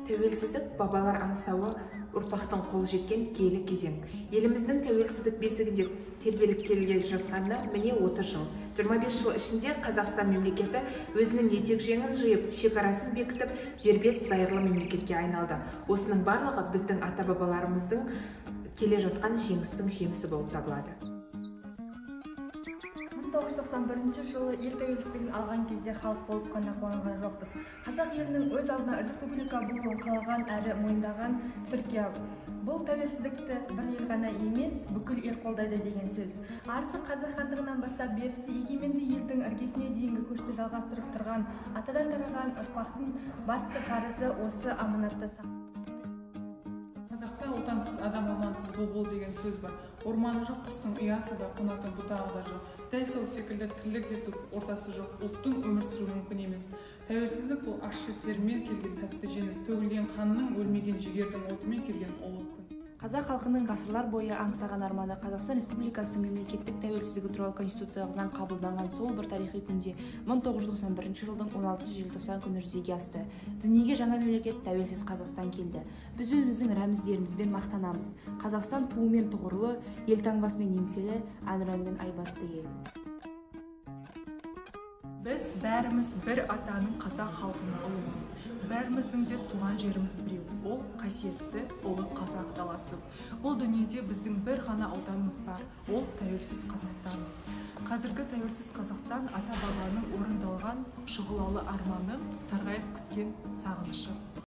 Тәуелсіздік бабалар аңсауы, ұрпақтың қол жеткен киелі кезең. Еліміздің тәуелсіздік бесігінде тербеліп келе жатқанына міне 30 жыл. 25 жыл ішінде Қазақстан мемлекеті өзінің етек-жеңін жиып, шекарасын бекітіп, дербес зайырлы мемлекетке айналды. Осының барлығы біздің ата-бабаларымыздың келе жатқан жеңістің жемісі болып табылады. 1991 жылы ел тәуелсіздігін алған кезде халық болып қана қуанған жоқпыз. Қазақ елінің өз алдына республика болуын қалаған әрі мойындаған Түркия. Бұл тәуелсіздікті бір ел ғана емес, бүкіл ел қолдайды деген сөз. Арысы Қазақ хандығынан бастап берісі егеменді елдің іргесіне дейінгі көшті жалғастырып тұрған атадан тараған ұрпақтың басты парызы осы аманатты сақтау. Қазақта отансыз адам ормансыз бұлбұл деген сөз бар. Орманы жоқ құстың ұясы да, қонатын бұтағы да жоқ. Дәл сол секілді тірлік ету ортасы жоқ ұлттың өмір сүруі мүмкін емес. Тәуелсіздік бұл ащы термен келген тәтті жеңіс, төгілген қанның, өлмеген жігердің отымен келген ұлы күн. Қазақ халқының ғасырлар бойы аңсаған арманы Қазақстан Республикасының мемлекеттік тәуелсіздігі туралы конституциялық заң қабылданған сол бір тарихи күнде 1991 жылдың 16 желтоқсан күні жүзеге асты. Дүниеге жаңа мемлекет тәуелсіз Қазақстан келді. Біз өзіміздің рәміздерімізбен мақтанамыз. Қазақстан туымен тұғырлы, елтаңбасымен еңселі, әнұранымен айбатты ел. Біз бәріміз бір атаның қазақ халқының ұлымыз. Бәріміздің де туған жеріміз біреу. Ол қасиетті ұлы қазақ даласы. Бұл дүниеде біздің бір ғана отанымыз бар. Ол тәуелсіз Қазақстан. Қазіргі тәуелсіз Қазақстан ата-бабаның орындалған шұғылалы арманы, сарғайып күткен сағынышы.